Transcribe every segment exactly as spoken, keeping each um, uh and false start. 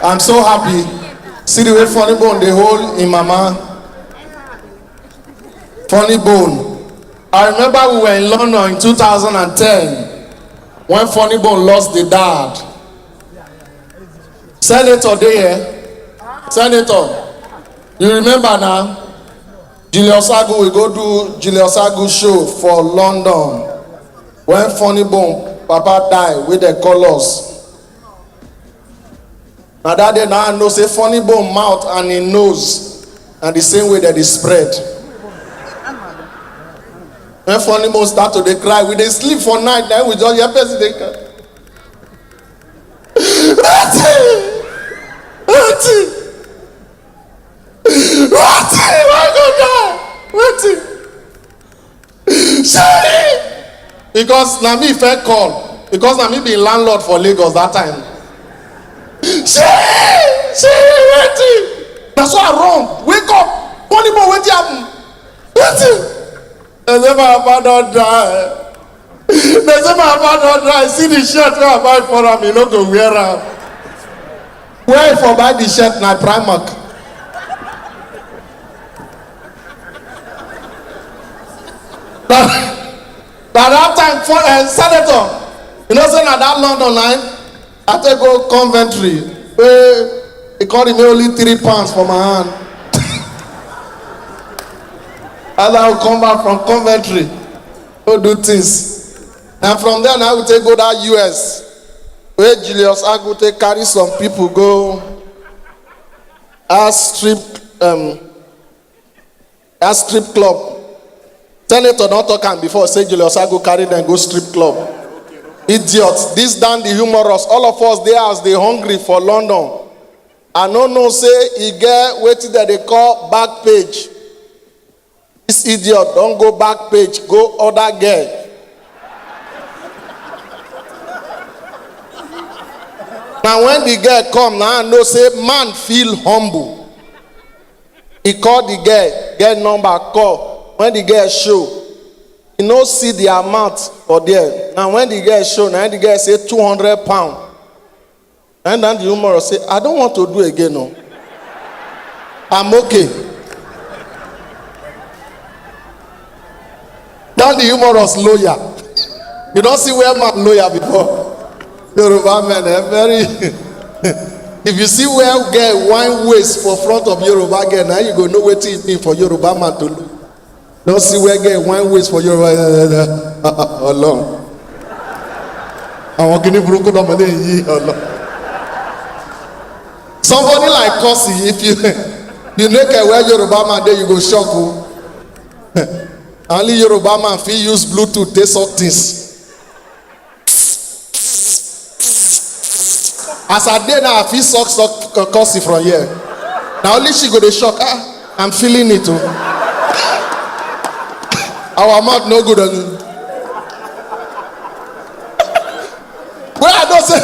I'm so happy. See the way Funny Bone dey hold him mama. Funny Bone. I remember we were in London in two thousand and ten when Funny Bone lost the dad. Senator dey here. Senator, you remember now? Julius Agu, we go do Julius Agu show for London when Funny Bone papa die, wey dem call us. Na that day na I know say Funny Bone mouth and him nose na the same way dem dey spread. When Funny Bone start to dey cry, we dey sleep for night, then we just hear person dey cry. Wetin? Wetin? Wetin? Why go die? Wetin? Shey! Because na me first call. Because na me be landlord for Lagos that time. Shey! Shey! Wetin? Na so I run. Wake up. Funny Bone, wetin happen? Wetin? Dem say my papa don die. Dem say my papa don die. See the shirt wey I buy for am, he no go wear am. Where he for buy the shirt? Na Primark. Na, na that time for, eh, senator, you know say na that London na him I take go Coventry, wey he come remain only three pounds for my hand. As I come back from Coventry, go do things. And from there na we take go that U S, wey Julius Agu take carry some people go a strip, um, a strip club. Senator don talk am before, say Julius Agu carry dem go strip club. Idiot, this Dan the humorous, all of us dey house dey hungry for London. I no know say e get wetin dem dey call back page. This idiot don go back page, go other girl. Na when the girl come, na I know say man feel humble. He call the girl, get number, call. When the girl show, he no see the amount for there. Na when the girl show, na the girl say two hundred pound. And then the humorous say, "I don't want to do again, no. I'm okay." That the humorous lawyer. You don see where man lawyer before? Yoruba men, eh, very. If you see where girl wine waist for front of Yoruba girl, now you go know wetin e mean for Yoruba man to look. Don see where girl wine waist for Yoruba. Ọlọ́run. Àwọn kìíní burúkú lọmọ lè yí Ọlọ́run. Somebody like Kosi, if you, you make a where Yoruba man dey, you go shock o. Only Yoruba man fit use Bluetooth take sort things. As I dey now, I fit suck, suck, uh, Kosi from here. Na only she go dey shock. "Ah, I'm feeling it o." Our mouth no good. When I don say,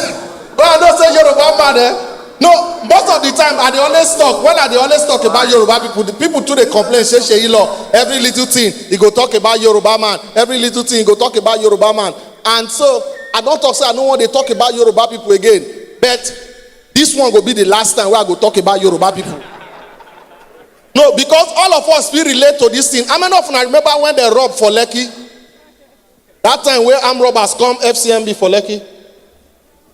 when I don say Yoruba man, eh? No, most of the time I dey always talk. When I dey always talk about Yoruba people, the people too dey complain, say, "Seyi Law, every little thing he go talk about Yoruba man. Every little thing he go talk about Yoruba man." And so I don talk say I no wan dey talk about Yoruba people again. But this one go be the last time wey I go talk about Yoruba people. No, because all of us fit relate to this thing. How many of una remember when dem rob for Lekki? That time wey armed robbers come F C M B for Lekki.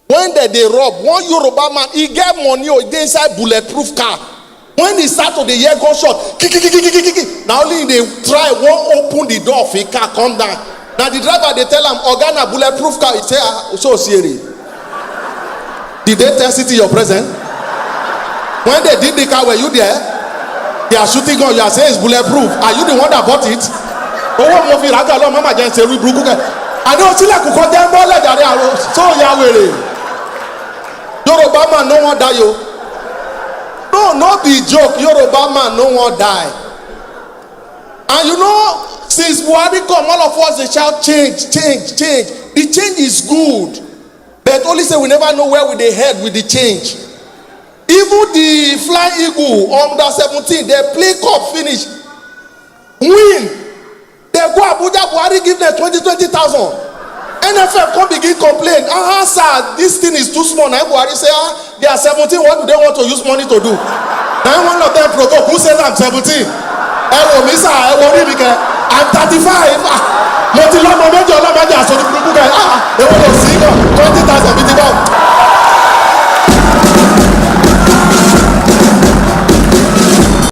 When dem dey rob, one Yoruba man, he get money o, he dey inside bulletproof car. When he start to dey hear gunshot, kikikikikiki, na only he dey try wan open the door of him car come down. Na the driver dey tell am, "Oga, na bulletproof car." He say, "Ah, so Osiere. Did they test it in your presence? When they did the car, were you there? They are shooting gun. You are saying it's bulletproof. Are you the one that bought it?" Owó mo fi ràgà lọ, mama jẹ́ ń ṣe irú burúkú kẹ́. Àní o sílẹ̀kùn kan jẹ́ mọ́lẹ̀ jàre, àwọn so ya wèrè. Yoruba man no wan die o. No, no be joke. Yoruba man no wan die. And you know, since Buhari come, all of us dey shout, "Change, change, change." The change is good. But only say we never know where we dey head with the change. Even the Flying Eagle under seventeen, they play cup finish. Win. They go Abuja, Buhari give them twenty, twenty thousand. N F F come begin complain, "Ah, sir, this thing is too small." Na Buhari say, "Ah, they are seventeen, what do they want to use money to do?" Na one of them provoke, who says I'm seventeen? Ẹ wò mí sà, ẹ wò orí mi kẹ, I'm thirty-five. Ah, mo ti lọ́mọ méjì, ọlọ́mọdé àsọdí burúkú kẹ. Ah, èwo ló sí náà? Twenty thousand bíi ti báwo?